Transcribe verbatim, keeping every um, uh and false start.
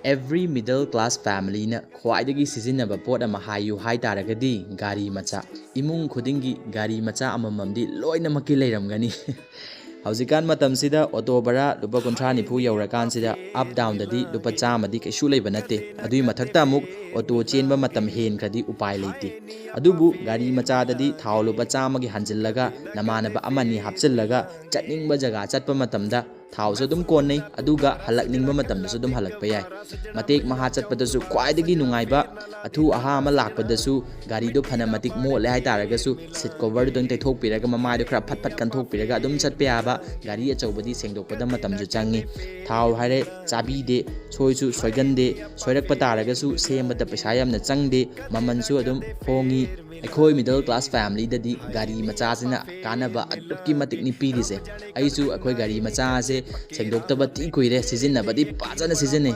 Every middle class familyꯅ ꯈ꯭ꯋꯥꯏꯗꯒꯤ ꯁꯤꯖꯤꯟꯅꯕ ꯄꯣꯠ ꯑꯃ ꯍꯥꯏꯌꯨ ꯍꯥꯏ ꯇꯥꯔꯒꯗꯤ ꯒꯥꯔꯤ ꯃꯆꯥ꯫ ꯏꯃꯨꯡ ꯈꯨꯗꯤꯡꯒꯤ ꯒꯥꯔꯤ ꯃꯆꯥ ꯑꯃꯃꯝꯗꯤ ꯂꯣꯏꯅꯃꯛꯀꯤ ꯂꯩꯔꯝꯒꯅꯤ꯫ ꯍꯧꯖꯤꯛꯀꯥꯟ ꯃꯇꯝꯁꯤꯗ ꯑꯣꯇꯣ ꯚꯔꯥ ꯂꯨꯄꯥ ꯀꯨꯟꯊ꯭ꯔꯥ ꯅꯤꯐꯨ ꯌꯧꯔꯀꯥꯟꯁꯤꯗ ꯑꯞ ꯗꯥꯎꯟꯗꯗꯤ ꯂꯨꯄꯥ ꯆꯥꯝꯃꯗꯤ ꯀꯩꯁꯨ ꯂꯩꯕ ꯅꯠꯇꯦ꯫ ꯑꯗꯨꯒꯤ ꯃꯊꯛꯇ ꯑꯃꯨꯛ ꯑꯣꯇꯣ ꯆꯦꯟꯕ ꯃꯇꯝ ꯍꯦꯟꯈ꯭ꯔꯗꯤ ꯎꯄꯥꯏ ꯂꯩꯇꯦ꯫ ꯑꯗꯨꯕꯨ ꯒꯥꯔꯤ ꯃꯆꯥꯗꯗꯤ ꯊꯥꯎ ꯂꯨꯄꯥ ꯆꯥꯝꯃꯒꯤ ꯍꯥꯟꯖꯤꯜꯂꯒ ꯅꯃꯥꯟꯅꯕ ꯑꯃꯅꯤ ꯍꯥꯞꯆꯤꯜꯂꯒ ꯆꯠꯅꯤꯡꯕ ꯖꯒꯥ ꯆꯠꯄ ꯃꯇꯝꯗ ꯊꯥꯎꯁꯨ ꯑꯗꯨꯝ ꯀꯣꯟꯅꯩ, ꯑꯗꯨꯒ ꯍꯜꯂꯛꯅꯤꯡꯕ ꯃꯇꯝꯗꯁꯨ ꯑꯗꯨꯝ ꯍꯜꯂꯛꯄ ꯌꯥꯏ꯫ ꯃꯇꯦꯛ ꯃꯍꯥ ꯆꯠꯄꯗꯁꯨ ꯈ꯭ꯋꯥꯏꯗꯒꯤ ꯅꯨꯡꯉꯥꯏꯕ, ꯑꯊꯨ ꯑꯍꯥ ꯑꯃ ꯂꯥꯛꯄꯗꯁꯨ ꯒꯥꯔꯤꯗꯣ ꯐꯅ ꯃꯇꯤꯛ ꯃꯣꯠꯂꯦ ꯍꯥꯏꯇꯥꯔꯒꯁꯨ ꯁꯤꯠ ꯀꯣꯚꯔꯗꯨꯗꯪ ꯇꯩꯊꯣꯛꯄꯤꯔꯒ ꯃꯃꯥꯏꯗꯣ ꯈꯔ ꯐꯠ ꯐꯠ ꯀꯟꯊꯣꯛꯄꯤꯔꯒ ꯑꯗꯨꯝ ꯆꯠꯄ ꯌꯥꯕ꯫ ꯒꯥꯔꯤ ꯑꯆꯧꯕꯗꯤ ꯁꯦꯡꯗꯣꯛꯄꯗ ꯃꯇꯝꯁꯨ ꯆꯪꯉꯤ꯫ ꯊꯥꯎ ꯍꯥꯏꯔꯦ ꯆꯥꯕꯤꯗꯦ, ꯁꯣꯏꯁꯨ ꯁꯣꯏꯒꯟꯗꯦ, ꯁꯣꯏꯔꯛꯄ ꯇꯥꯔꯒꯁꯨ ꯁꯦꯝꯕꯗ ꯄꯩꯁꯥ ꯌꯥꯝꯅ ꯆꯪꯗꯦ, ꯃꯃꯜꯁꯨ ꯑꯗꯨꯝ ꯍꯣꯡꯉꯤ꯫ ꯑꯩꯈꯣꯏ ꯃꯤꯗꯜ ꯀ꯭ꯂꯥꯁ ꯐꯦꯃꯤꯂꯤꯗꯗꯤ ꯒꯥꯔꯤ ꯃꯆꯥꯁꯤꯅ ꯀꯥꯟꯅꯕ ꯑꯗꯨꯛꯀꯤ ꯃꯇꯤꯛꯅꯤ ꯄꯤꯔꯤꯁꯦ꯫ ꯑꯩꯁꯨ ꯑꯩꯈꯣꯏ ꯒꯥꯔꯤ ꯃꯆꯥꯁꯦ ꯁꯦꯡꯗꯣꯛꯇꯕ ꯊꯤ ꯀꯨꯏꯔꯦ, ꯁꯤꯖꯤꯟꯅꯕꯗꯤ ꯐꯖꯅ ꯁꯤꯖꯤꯟꯅꯩ꯫